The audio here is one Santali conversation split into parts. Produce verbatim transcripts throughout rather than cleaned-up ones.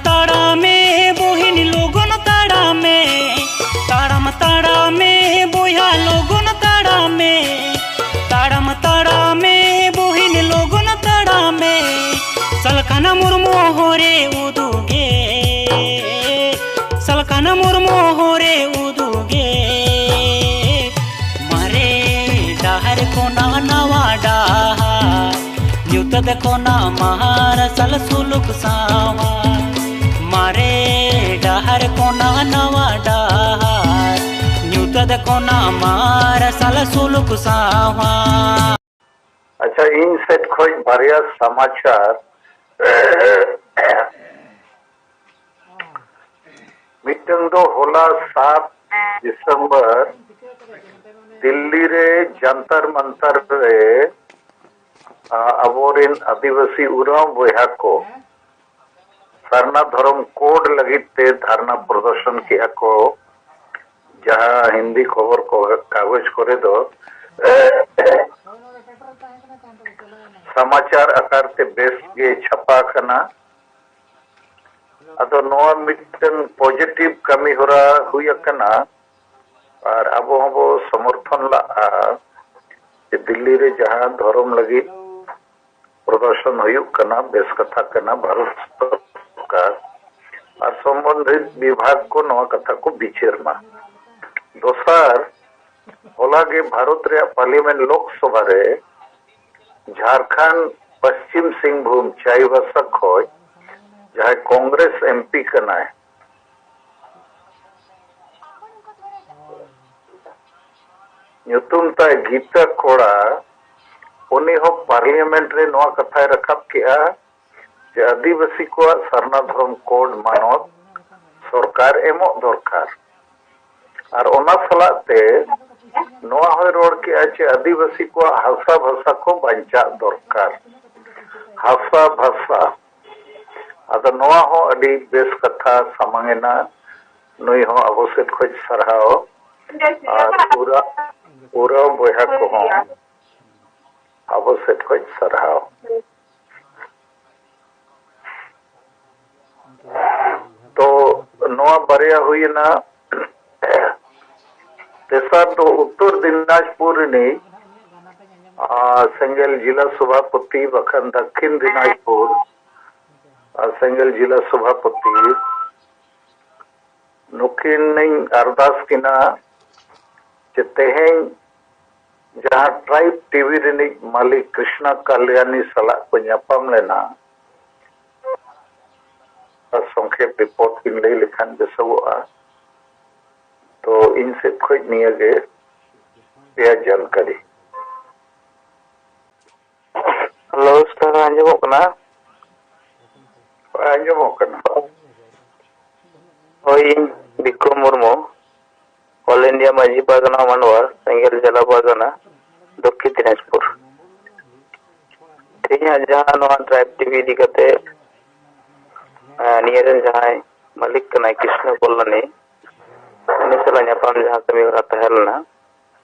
ᱛᱟᱲᱟᱢᱮ ᱵᱩᱦᱤᱱ ᱞᱚᱜᱚᱱ ᱛᱟᱲᱟᱢᱮ, ᱛᱟᱲᱟᱢ ᱛᱟᱲᱟᱢᱮ ᱵᱚᱭᱦᱟ ᱞᱚᱜᱚᱱ ᱛᱟᱲᱟᱢᱮ, ᱛᱟᱲᱟᱢ ᱛᱟᱲᱟᱢᱮ ᱵᱩᱦᱤᱱ ᱞᱚᱜᱚᱱ ᱛᱟᱲᱟᱢᱮ᱾ ᱥᱟᱞᱠᱷᱟᱱ ᱢᱩᱨᱢᱩ ᱦᱚᱨᱮ ᱩᱫᱩᱜᱮ, ᱥᱟᱞᱠᱷᱟᱱ ᱢᱩᱨᱢᱩ ᱦᱚᱨᱮ ᱩᱫᱩᱜᱮ᱾ ᱢᱟᱨᱮ ᱰᱟᱦᱟᱨ ᱠᱷᱚᱱᱟᱜ ᱱᱟᱣᱟ ᱰᱟᱦᱟᱨ, ᱧᱩᱛᱟᱹᱛ ᱠᱷᱚᱱᱟᱜ ᱢᱟᱨᱥᱟᱞ ᱥᱩᱞᱩᱠ ᱥᱟᱶᱟᱨ᱾ ᱢᱟᱨᱮ ᱰᱟᱦᱟᱨ ᱠᱷᱚᱱᱟᱜ ᱱᱟᱣᱟ ᱰᱟᱦᱟᱨ, ᱧᱩᱛᱟᱹᱛ ᱠᱷᱚᱱᱟᱜ ᱢᱟᱨᱥᱟᱞ ᱥᱩᱞᱩᱠ ᱥᱟᱶᱟᱨ᱾ ᱟᱪᱪᱷᱟ, ᱤᱧ ᱥᱮᱫ ᱠᱷᱚᱱ ᱵᱟᱨᱭᱟ ᱥᱚᱢᱟᱪᱟᱨ᱾ ᱢᱤᱫᱴᱟᱝ ᱫᱚ ᱦᱚᱞᱟ ᱥᱟᱛ ᱰᱤᱥᱮᱢᱵᱚᱨ ᱫᱤᱞᱞᱤ ᱨᱮ ᱡᱟᱱᱛᱟᱨ ᱢᱟᱱᱛᱟᱨ ᱨᱮ, ᱟ, ᱟᱵᱚᱨᱮᱱ ᱟᱹᱫᱤᱵᱟᱹᱥᱤ ᱩᱨᱟᱣ ᱵᱚᱭᱦᱟ ᱠᱚ ᱥᱟᱨᱱᱟ ᱫᱷᱚᱨᱚᱢ ᱠᱳᱰ ᱞᱟᱹᱜᱤᱫ ᱛᱮ ᱫᱷᱟᱨᱱᱟ ᱯᱨᱚᱫᱚᱨᱥᱚᱱ ᱠᱮᱜᱼᱟ ᱠᱚ, ᱡᱟᱦᱟᱸ ᱦᱤᱱᱫᱤ ᱠᱷᱚᱵᱚᱨ ᱠᱚ ᱠᱟᱜᱚᱡᱽ ᱠᱚᱨᱮ ᱫᱚ ᱥᱚᱢᱟᱪᱟᱨ ᱟᱠᱟᱨ ᱛᱮ ᱵᱮᱥ ᱜᱮ ᱪᱷᱟᱯᱟ ᱟᱠᱟᱱᱟ᱾ ᱟᱫᱚ ᱱᱚᱣᱟ ᱢᱤᱫᱴᱟᱝ ᱯᱚᱡᱤᱴᱤᱵᱷ ᱠᱟᱹᱢᱤ ᱦᱚᱨᱟ ᱦᱩᱭ ᱟᱠᱟᱱᱟ, ᱟᱨ ᱟᱵᱚ ᱦᱚᱸᱵᱚ ᱥᱚᱢᱚᱨᱛᱷᱚᱱ ᱞᱟᱜᱼᱟ ᱡᱮ ᱫᱤᱞᱞᱤ ᱨᱮ ᱡᱟᱦᱟᱸ ᱫᱷᱚᱨᱚᱢ ᱞᱟᱹᱜᱤᱫ ᱯᱨᱚᱫᱚᱨᱥᱚᱱ ᱦᱩᱭᱩᱜ ᱠᱟᱱᱟ, ᱵᱮᱥ ᱠᱟᱛᱷᱟ ᱠᱟᱱᱟ᱾ ᱵᱷᱟᱨᱚᱛ ᱥᱚᱨᱠᱟᱨ ᱟᱨ ᱥᱚᱢᱵᱚᱱᱫᱷᱤᱛ ᱵᱤᱵᱷᱟᱜᱽ ᱠᱚ ᱱᱚᱣᱟ ᱠᱟᱛᱷᱟ ᱠᱚ ᱵᱤᱪᱟᱹᱨ ᱢᱟ᱾ ᱫᱚᱥᱟᱨ, ᱦᱚᱞᱟ ᱜᱮ ᱵᱷᱟᱨᱚᱛ ᱨᱮᱭᱟᱜ ᱯᱟᱨᱞᱤᱭᱟᱢᱮᱱᱴ ᱞᱳᱠᱥᱚᱵᱷᱟ ᱨᱮ ᱡᱷᱟᱲᱠᱷᱚᱸᱰ ᱯᱚᱥᱪᱤᱢ ᱥᱤᱝᱵᱷᱩᱢ ᱪᱟᱭᱵᱟᱥᱟ ᱠᱷᱚᱡ ᱡᱟᱦᱟᱸᱭ ᱠᱚᱝᱜᱨᱮᱥ ᱮᱢᱯᱤ ᱠᱟᱱᱟᱭ, ᱧᱩᱛᱩᱢ ᱛᱟᱭ ᱜᱤᱛᱟ ᱠᱚᱲᱟ, ᱩᱱᱤ ᱦᱚᱸ ᱯᱟᱨᱞᱤᱭᱟᱢᱮᱱᱴ ᱨᱮ ᱱᱚᱣᱟ ᱠᱟᱛᱷᱟᱭ ᱨᱟᱠᱟᱵ ᱠᱮᱜᱼᱟ ᱡᱮ ᱟᱹᱫᱤᱵᱟᱹᱥᱤ ᱠᱚᱣᱟᱜ ᱥᱟᱨᱱᱟ ᱫᱷᱚᱨᱚᱢ ᱠᱳᱰ ᱢᱟᱱᱚᱛ ᱥᱚᱨᱠᱟᱨ ᱮᱢᱚᱜ ᱫᱚᱨᱠᱟᱨ᱾ ᱟᱨ ᱚᱱᱟ ᱥᱟᱞᱟᱜ ᱛᱮ ᱱᱚᱣᱟ ᱦᱚᱸᱭ ᱨᱚᱲ ᱠᱮᱜᱼᱟ ᱡᱮ ᱟᱹᱫᱤᱵᱟᱹᱥᱤ ᱠᱚᱣᱟᱜ ᱦᱟᱥᱟ ᱵᱷᱟᱥᱟ ᱠᱚ ᱵᱟᱧᱪᱟᱜ ᱫᱚᱨᱠᱟᱨ᱾ ᱦᱟᱥᱟ ᱵᱷᱟᱥᱟ, ᱟᱫᱚ ᱱᱚᱣᱟ ᱦᱚᱸ ᱟᱹᱰᱤ ᱵᱮᱥ ᱠᱟᱛᱷᱟ ᱥᱟᱢᱟᱝ ᱮᱱᱟ᱾ ᱱᱩᱭ ᱦᱚᱸ ᱟᱵᱚ ᱥᱮᱫ ᱠᱷᱚᱱ ᱥᱟᱨᱦᱟᱣ, ᱟᱨ ᱩᱨᱟ-, ᱩᱨᱟᱣ ᱵᱚᱭᱦᱟ ᱠᱚᱦᱚᱸ ᱟᱵᱚ ᱥᱮᱫ ᱠᱷᱚᱱ ᱥᱟᱨᱦᱟᱣ᱾ ᱵᱟᱨᱭᱟ ᱦᱩᱭᱮᱱᱟ᱾ ᱛᱮᱥᱟᱨ ᱫᱚ ᱩᱛᱛᱚᱨ ᱫᱤᱱᱟᱡᱽᱯᱩᱨ ᱨᱤᱱᱤᱡ, ᱟᱨ, ᱥᱮᱸᱜᱮᱞ ᱡᱤᱞᱟ ᱥᱚᱵᱷᱟᱯᱚᱛᱤ ᱵᱟᱠᱷᱟᱱ ᱫᱟᱠᱠᱷᱤᱱ ᱫᱤᱱᱟᱡᱽᱯᱩᱨ, ᱟᱨ, ᱥᱮᱸᱜᱮᱞ ᱡᱤᱞᱟ ᱥᱚᱵᱷᱟᱯᱚᱛᱤ, ᱱᱩᱠᱤᱱ ᱤᱧ ᱟᱨᱫᱟᱥ ᱠᱤᱱᱟ ᱡᱮ ᱛᱮᱦᱮᱧ ᱡᱟᱦᱟᱸ ᱴᱨᱟᱭᱤᱵᱽ ᱴᱤᱵᱷᱤ ᱨᱤᱱᱤᱡ ᱢᱟᱹᱞᱤᱠ ᱠᱨᱤᱥᱱᱟ ᱠᱟᱞᱭᱟᱱᱤ ᱥᱟᱞᱟᱜ ᱠᱚ ᱧᱟᱯᱟᱢ ᱞᱮᱱᱟ, ᱟᱨ ᱥᱚᱝᱠᱷᱮᱯ ᱨᱤᱯᱳᱨᱴ ᱵᱤᱱ ᱞᱟᱹᱭ ᱞᱮᱠᱷᱟᱱ ᱵᱮᱥᱚᱜᱚᱜᱼᱟ᱾ ᱛᱚ ᱤᱧ ᱥᱮᱫ ᱠᱷᱚᱱ ᱱᱤᱭᱟᱹ ᱜᱮ ᱯᱮᱭᱟ ᱡᱟᱱᱠᱟᱨᱤ᱾ ᱦᱮᱞᱳ, ᱥᱟᱨ, ᱟᱸᱡᱚᱢᱚᱜ ᱠᱟᱱᱟ? ᱟᱸᱡᱚᱢᱚᱜ ᱠᱟᱱᱟ᱾ ᱦᱳᱭ, ᱤᱧ ᱵᱤᱠᱨᱚᱢ ᱢᱩᱨᱢᱩ, ᱚᱞ ᱤᱱᱰᱤᱭᱟ ᱢᱟᱹᱡᱷᱤ ᱯᱟᱨᱜᱟᱱᱟ ᱢᱟᱱᱰᱣᱟ, ᱥᱮᱸᱜᱮᱞ ᱡᱮᱞᱟ ᱯᱟᱨᱜᱟᱱᱟ, ᱫᱚᱠᱠᱷᱤᱱ ᱫᱤᱱᱟᱡᱽᱯᱩᱨ᱾ ᱛᱮᱦᱮᱧᱟᱜ ᱡᱟᱦᱟᱸ ᱱᱚᱣᱟ ᱴᱨᱟᱭᱤᱵᱽ ᱴᱤᱵᱷᱤ ᱤᱫᱤ ᱠᱟᱛᱮ, ᱟᱸ, ᱱᱤᱭᱟᱹ ᱨᱮᱱ ᱡᱟᱦᱟᱸᱭ ᱢᱟᱹᱞᱤᱠ ᱠᱟᱱᱟᱭ ᱠᱨᱤᱥᱱᱚ ᱠᱚᱞᱞᱟᱱᱤ, ᱩᱱᱤ ᱥᱟᱞᱟᱜ ᱧᱟᱯᱟᱢ ᱡᱟᱦᱟᱸ ᱠᱟᱹᱢᱤ ᱦᱚᱨᱟ ᱛᱟᱦᱮᱸ ᱞᱮᱱᱟ,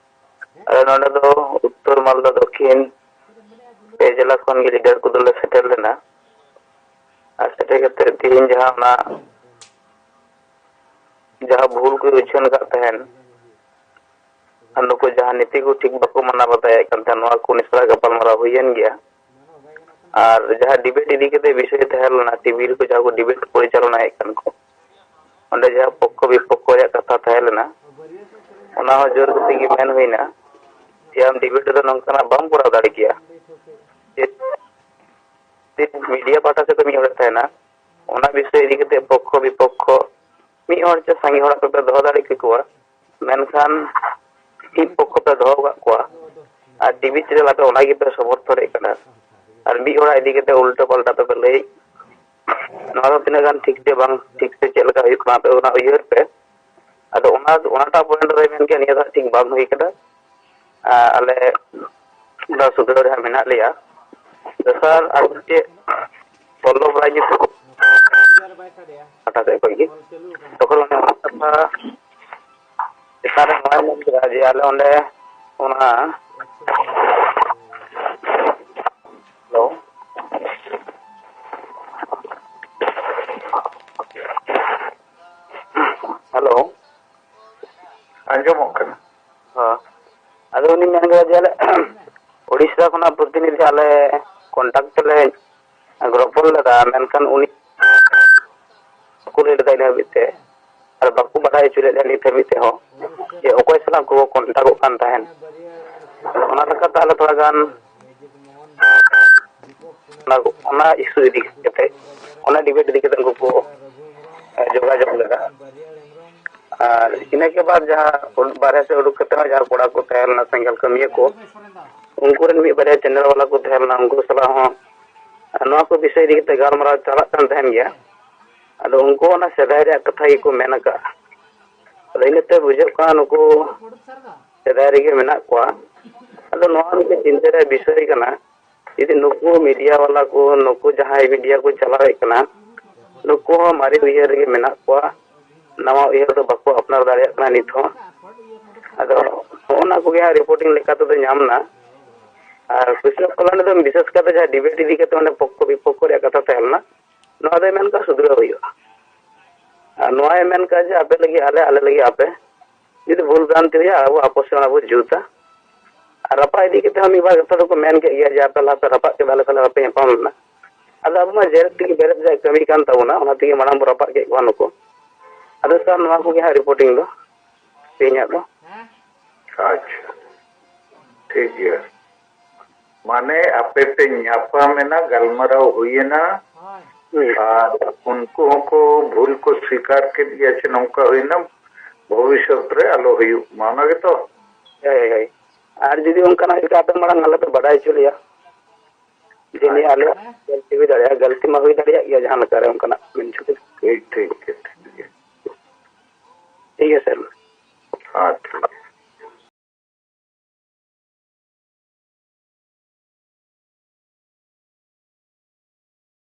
ᱟᱞᱮ ᱱᱚᱰᱮ ᱫᱚ ᱩᱛᱛᱚᱨ ᱢᱟᱞᱫᱟ ᱫᱚᱠᱠᱷᱤᱱ ᱯᱮ ᱡᱮᱞᱟ ᱠᱷᱚᱱ ᱜᱮ ᱞᱤᱰᱟᱨ ᱠᱚᱫᱚᱞᱮ ᱥᱮᱴᱮᱨ ᱞᱮᱱᱟ᱾ ᱟᱨ ᱥᱮᱴᱮᱨ ᱠᱟᱛᱮ ᱛᱮᱦᱮᱧ ᱡᱟᱦᱟᱸ ᱚᱱᱟ ᱡᱟᱦᱟᱸ ᱵᱷᱩᱞ ᱠᱚ ᱩᱪᱷᱟᱹᱱ ᱟᱠᱟᱫ ᱛᱟᱦᱮᱱ, ᱟᱨ ᱱᱩᱠᱩ ᱡᱟᱦᱟᱸ ᱱᱤᱛᱤ ᱠᱚ ᱴᱷᱤᱠ ᱵᱟᱠᱚ ᱢᱟᱱᱟᱣ ᱵᱟᱛᱟᱣᱮᱫ ᱠᱟᱱ ᱛᱟᱦᱮᱸ, ᱱᱚᱣᱟ ᱠᱚ ᱩᱱᱤ ᱥᱟᱞᱟᱜ ᱜᱟᱯᱟᱞᱢᱟᱨᱟᱣ ᱦᱩᱭᱮᱱ ᱜᱮᱭᱟ᱾ ᱟᱨ ᱡᱟᱦᱟᱸ ᱰᱤᱵᱮᱴ ᱤᱫᱤ ᱠᱟᱛᱮ ᱵᱤᱥᱚᱭ ᱛᱟᱦᱮᱸ ᱞᱮᱱᱟ, ᱴᱤᱵᱷᱤ ᱨᱮᱠᱚ ᱡᱟᱦᱟᱸ ᱠᱚ ᱰᱤᱵᱮᱴ ᱯᱚᱨᱤᱪᱟᱞᱚᱱᱟᱭᱮᱫ ᱠᱟᱱ ᱠᱚ, ᱚᱸᱰᱮ ᱡᱟᱦᱟᱸ ᱯᱚᱠᱠᱷᱚ ᱵᱤᱯᱚᱠᱠᱷᱚ ᱨᱮᱭᱟᱜ ᱠᱟᱛᱷᱟ ᱛᱟᱦᱮᱸ ᱞᱮᱱᱟ, ᱚᱱᱟ ᱦᱚᱸ ᱡᱳᱨ ᱠᱟᱛᱮ ᱜᱮ ᱢᱮᱱ ᱦᱩᱭᱱᱟ ᱡᱮ ᱟᱢ ᱰᱤᱵᱮᱴ ᱨᱮᱫᱚ ᱱᱚᱝᱠᱟᱱᱟᱜ ᱵᱟᱢ ᱠᱚᱨᱟᱣ ᱫᱟᱲᱮ ᱠᱮᱭᱟ᱾ ᱪᱮᱫ ᱪᱮᱫ ᱢᱤᱰᱤᱭᱟ ᱯᱟᱦᱴᱟ ᱥᱮᱫ ᱠᱷᱚᱱ ᱢᱤᱫ ᱦᱚᱲᱮ ᱛᱟᱦᱮᱱᱟ, ᱚᱱᱟ ᱵᱤᱥᱚᱭ ᱤᱫᱤ ᱠᱟᱛᱮ ᱯᱚᱠᱠᱷᱚ ᱵᱤᱯᱚᱠᱠᱷᱚ ᱢᱤᱫ ᱦᱚᱲ ᱪᱮ ᱥᱟᱸᱜᱮ ᱦᱚᱲ ᱟᱯᱮ ᱯᱮ ᱫᱚᱦᱚ ᱫᱟᱲᱮ ᱠᱮᱠᱚᱣᱟ, ᱢᱮᱱᱠᱷᱟᱱ ᱢᱤᱫ ᱯᱚᱠᱠᱷᱚ ᱯᱮ ᱫᱚᱦᱚ ᱟᱠᱟᱫ ᱠᱚᱣᱟ ᱟᱨ ᱴᱤᱵᱷᱤ ᱪᱮᱱᱮᱞ ᱟᱯᱮ ᱚᱱᱟ ᱜᱮᱯᱮ ᱥᱚᱢᱚᱨᱛᱷᱚᱱᱮᱫ ᱠᱟᱱᱟ᱾ ᱟᱨ ᱢᱤᱫ ᱦᱚᱲᱟᱜ ᱤᱫᱤ ᱠᱟᱛᱮ ᱩᱞᱴᱟᱹ ᱯᱟᱞᱴᱟ ᱯᱮ ᱞᱟᱹᱭ, ᱱᱚᱣᱟ ᱫᱚ ᱛᱤᱱᱟᱹᱜ ᱜᱟᱱ ᱴᱷᱤᱠ ᱥᱮ ᱵᱟᱝ ᱴᱷᱤᱠ ᱥᱮ ᱪᱮᱫ ᱞᱮᱠᱟ ᱦᱩᱭᱩᱜ ᱠᱟᱱᱟ ᱟᱯᱮ ᱚᱱᱟ ᱩᱭᱦᱟᱹᱨ ᱯᱮ᱾ ᱟᱫᱚ ᱚᱱᱟ, ᱚᱱᱟᱴᱟᱜ ᱯᱚᱭᱮᱱᱴ ᱨᱮ ᱢᱮᱱ ᱜᱮᱭᱟ ᱱᱤᱭᱟᱹ ᱫᱚ ᱴᱷᱤᱠ ᱵᱟᱝ ᱦᱩᱭ ᱠᱟᱱᱟ᱾ ᱟᱨ ᱟᱞᱮ ᱫᱚ ᱥᱩᱫᱷᱟᱹᱨ ᱨᱮ ᱦᱟᱸᱜ ᱢᱮᱱᱟᱜ ᱞᱮᱭᱟ᱾ ᱫᱚᱥᱟᱨ ᱟᱨ ᱪᱮᱫ ᱯᱚᱞᱞᱚᱵ ᱨᱟᱡᱽ ᱯᱟᱦᱴᱟ ᱥᱮᱫ ᱠᱷᱚᱱ ᱜᱮ ᱛᱚᱠᱷᱚᱱ ᱚᱱᱟ ᱠᱟᱛᱷᱟ ᱪᱮᱛᱟᱱ ᱨᱮ ᱱᱚᱣᱟᱭ ᱢᱮᱱ ᱠᱮᱫᱟ ᱡᱮ ᱟᱞᱮ ᱚᱸᱰᱮ ᱚᱱᱟ, ᱦᱮᱞᱳ, ᱦᱮᱞᱳ᱾ ᱟᱸᱡᱚᱢᱚᱜ ᱠᱟᱱᱟ᱾ ᱦᱚᱸ᱾ ᱟᱫᱚ ᱩᱱᱤ ᱢᱮᱱ ᱠᱮᱫᱟ ᱡᱮ, ᱟᱞᱮ ᱳᱰᱤᱥᱟ ᱠᱷᱚᱱᱟᱜ ᱯᱨᱚᱛᱤᱱᱤᱫᱷᱤ ᱟᱞᱮ ᱠᱚᱱᱴᱟᱠᱴ ᱛᱮᱞᱮ ᱨᱚᱯᱚᱲ ᱞᱮᱫᱟ, ᱢᱮᱱᱠᱷᱟᱱ ᱩᱱᱤ ᱵᱟᱠᱚ ᱞᱟᱹᱭ ᱞᱮᱫᱟ ᱤᱱᱟᱹ ᱦᱟᱹᱵᱤᱡ ᱛᱮ, ᱟᱨ ᱵᱟᱠᱚ ᱵᱟᱰᱟᱭ ᱦᱚᱪᱚ ᱞᱮᱫ ᱞᱮᱭᱟ ᱱᱤᱛ ᱦᱟᱹᱵᱤᱡ ᱛᱮᱦᱚᱸ ᱡᱮ ᱚᱠᱚᱭ ᱥᱟᱞᱟᱜ ᱠᱚ ᱠᱚᱱᱴᱟᱠᱚᱜ ᱠᱟᱱ ᱛᱟᱦᱮᱸᱱ᱾ ᱚᱱᱟ ᱞᱮᱠᱟᱛᱮ ᱟᱞᱮ ᱛᱷᱚᱲᱟ ᱜᱟᱱ ᱚᱱᱟ, ᱚᱱᱟ ᱤᱥᱩ ᱤᱫᱤ ᱠᱟᱛᱮ, ᱚᱱᱟ ᱰᱤᱵᱮᱴ ᱤᱫᱤ ᱠᱟᱛᱮ ᱩᱱᱠᱩ ᱠᱚ, ᱮ, ᱡᱳᱜᱟᱡᱳᱜᱽ ᱞᱮᱫᱟ᱾ ᱟᱨ ᱤᱱᱟᱹ ᱠᱮ ᱵᱟᱫ ᱡᱟᱦᱟᱸ ᱵᱟᱨᱦᱮ ᱥᱮᱫ ᱩᱰᱩᱠ ᱠᱟᱛᱮ ᱦᱚᱸ ᱡᱟᱦᱟᱸ ᱠᱚᱲᱟ ᱠᱚ ᱛᱟᱦᱮᱸ ᱞᱮᱱᱟ, ᱥᱮᱸᱜᱮᱞ ᱠᱟᱹᱢᱤᱭᱟᱹ ᱠᱚ, ᱩᱱᱠᱩ ᱨᱮᱱ ᱢᱤᱫ ᱵᱟᱨᱭᱟ ᱪᱮᱱᱮᱞ ᱵᱟᱞᱟ ᱠᱚ ᱛᱟᱦᱮᱸ ᱞᱮᱱᱟ, ᱩᱱᱠᱩ ᱥᱟᱞᱟᱜ ᱦᱚᱸ ᱱᱚᱣᱟ ᱠᱚ ᱵᱤᱥᱚᱭ ᱤᱫᱤ ᱠᱟᱛᱮ ᱜᱟᱞᱢᱟᱨᱟᱣ ᱪᱟᱞᱟᱜ ᱠᱟᱱ ᱛᱟᱦᱮᱸᱱ ᱜᱮᱭᱟ᱾ ᱟᱫᱚ ᱩᱱᱠᱩ ᱚᱱᱟ ᱥᱮᱫᱟᱭ ᱨᱮᱭᱟᱜ ᱠᱟᱛᱷᱟ ᱜᱮᱠᱚ ᱢᱮᱱ ᱟᱠᱟᱫᱼᱟ᱾ ᱟᱫᱚ ᱤᱱᱟᱹᱛᱮ ᱵᱩᱡᱷᱟᱹᱜ ᱠᱟᱱᱟ ᱱᱩᱠᱩ ᱥᱮᱫᱟᱭ ᱨᱮᱜᱮ ᱢᱮᱱᱟᱜ ᱠᱚᱣᱟ᱾ ᱟᱫᱚ ᱱᱚᱣᱟ ᱢᱤᱫᱴᱮᱱ ᱪᱤᱱᱛᱟᱹ ᱨᱮᱭᱟᱜ ᱵᱤᱥᱚᱭ ᱠᱟᱱᱟ, ᱡᱩᱫᱤ ᱱᱩᱠᱩ ᱢᱤᱰᱤᱭᱟ ᱵᱟᱞᱟ ᱠᱚ, ᱱᱩᱠᱩ ᱡᱟᱦᱟᱸᱭ ᱢᱤᱰᱤᱭᱟ ᱠᱚ ᱪᱟᱞᱟᱣᱮᱫ ᱠᱟᱱᱟ, ᱱᱩᱠᱩ ᱦᱚᱸ ᱢᱟᱨᱮ ᱩᱭᱦᱟᱹᱨ ᱨᱮᱜᱮ ᱢᱮᱱᱟᱜ ᱠᱚᱣᱟ, ᱱᱟᱣᱟ ᱩᱭᱦᱟᱹᱨ ᱫᱚ ᱵᱟᱠᱚ ᱟᱯᱱᱟᱨ ᱫᱟᱲᱮᱭᱟᱜ ᱠᱟᱱᱟ ᱱᱤᱛ ᱦᱚᱸ᱾ ᱟᱫᱚ ᱱᱚᱜᱼᱚ ᱱᱟ ᱠᱚᱜᱮ ᱦᱟᱸᱜ ᱨᱤᱯᱳᱨᱴᱤᱝ ᱞᱮᱠᱟ ᱛᱮᱫᱚ ᱧᱟᱢ ᱮᱱᱟ᱾ ᱟᱨ ᱠᱩᱥᱤᱨᱟᱢ ᱠᱚᱞᱟᱱᱤ ᱫᱚ ᱵᱤᱥᱮᱥ ᱠᱟᱛᱮ ᱡᱟᱦᱟᱸ ᱰᱤᱵᱮᱴ ᱤᱫᱤ ᱠᱟᱛᱮ ᱚᱸᱰᱮ ᱯᱚᱠᱠᱷᱚ ᱵᱤᱯᱚᱠᱠᱷᱚ ᱨᱮᱭᱟᱜ ᱠᱟᱛᱷᱟ ᱛᱟᱦᱮᱸ ᱞᱮᱱᱟ, ᱱᱚᱣᱟ ᱫᱚᱭ ᱢᱮᱱ ᱠᱟᱜ ᱥᱩᱫᱷᱨᱟᱹᱣ ᱦᱩᱭᱩᱜᱼᱟ᱾ ᱟᱨ ᱱᱚᱣᱟᱭ ᱢᱮᱱ ᱠᱟᱜ ᱡᱮ ᱟᱯᱮ ᱞᱟᱹᱜᱤᱫ ᱟᱞᱮ, ᱟᱞᱮ ᱞᱟᱹᱜᱤᱫ ᱟᱯᱮ, ᱡᱩᱫᱤ ᱵᱷᱩᱞ ᱵᱷᱨᱟᱱᱛᱤ ᱦᱩᱭᱩᱜᱼᱟ, ᱟᱵᱚ ᱟᱯᱚᱥ ᱨᱮ ᱚᱱᱟ ᱵᱚ ᱡᱩᱛᱟ᱾ ᱟᱨ ᱨᱟᱯᱟᱜ ᱤᱫᱤ ᱠᱟᱛᱮ ᱦᱚᱸ ᱢᱤᱫ ᱵᱟᱨ ᱠᱟᱛᱷᱟ ᱫᱚᱠᱚ ᱢᱮᱱ ᱠᱮᱫ ᱜᱮᱭᱟ ᱡᱮ ᱟᱯᱮ ᱞᱟᱦᱟ ᱯᱮ ᱨᱟᱯᱟᱜ ᱠᱮᱫᱟ, ᱟᱞᱮ ᱥᱟᱞᱟᱜ ᱵᱟᱯᱮ ᱧᱟᱯᱟᱢ ᱞᱮᱱᱟ᱾ ᱟᱫᱚ ᱟᱵᱚ ᱢᱟ ᱡᱮᱨᱮᱫ ᱛᱮᱜᱮ ᱵᱮᱨᱮᱫ ᱨᱮᱭᱟᱜ ᱠᱟᱹᱢᱤ ᱠᱟᱱ ᱛᱟᱵᱚᱱᱟ, ᱚᱱᱟ ᱛᱮᱜᱮ ᱢᱟᱲᱟᱝ ᱵᱚ ᱨᱟᱯᱟᱜ ᱠᱮᱫ ᱠᱚᱣᱟ ᱱᱩᱠᱩ᱾ ᱟᱫᱚ ᱥᱟᱨ, ᱱᱚᱣᱟ ᱠᱚᱜᱮ ᱦᱟᱸᱜ ᱨᱤᱯᱳᱨᱴᱤᱝ ᱫᱚ ᱛᱮᱦᱮᱧᱟᱜ ᱫᱚ᱾ ᱟᱪᱪᱷᱟ, ᱴᱷᱤᱠ ᱜᱮᱭᱟ᱾ ᱢᱟᱱᱮ ᱟᱯᱮ ᱯᱮ ᱧᱟᱯᱟᱢ ᱮᱱᱟ, ᱜᱟᱞᱢᱟᱨᱟᱣ ᱦᱩᱭᱮᱱᱟ, ᱦᱩᱸ᱾ ᱟᱨ ᱩᱱᱠᱩ ᱦᱚᱸᱠᱚ ᱵᱷᱩᱞ ᱠᱚ ᱥᱣᱤᱠᱟᱨ ᱠᱮᱫ ᱜᱮᱭᱟ ᱡᱮ ᱱᱚᱝᱠᱟ ᱦᱩᱭᱱᱟ, ᱵᱷᱚᱵᱤᱥᱥᱚᱛ ᱨᱮ ᱟᱞᱚ ᱦᱩᱭᱩᱜ ᱢᱟ, ᱚᱱᱟ ᱜᱮᱛᱚ? ᱦᱳᱭ, ᱦᱳᱭ᱾ ᱟᱨ ᱡᱩᱫᱤ ᱚᱱᱠᱟᱱᱟᱜ ᱦᱩᱭᱩᱜ ᱠᱷᱟᱱ ᱟᱯᱮ ᱢᱟᱲᱟᱝ ᱟᱞᱮ ᱯᱮ ᱵᱟᱰᱟᱭ ᱦᱚᱪᱚ ᱞᱮᱭᱟ ᱡᱮ ᱱᱤᱭᱟᱹ ᱟᱞᱮᱭᱟᱜ ᱜᱟᱹᱞᱛᱤ ᱦᱩᱭ ᱫᱟᱲᱮᱭᱟᱜᱼᱟ, ᱜᱟᱹᱞᱛᱤ ᱢᱟ ᱦᱩᱭ ᱫᱟᱲᱮᱭᱟᱜ ᱜᱮᱭᱟ ᱡᱟᱦᱟᱸ ᱞᱮᱠᱟ ᱨᱮ ᱚᱱᱠᱟᱱᱟᱜ᱾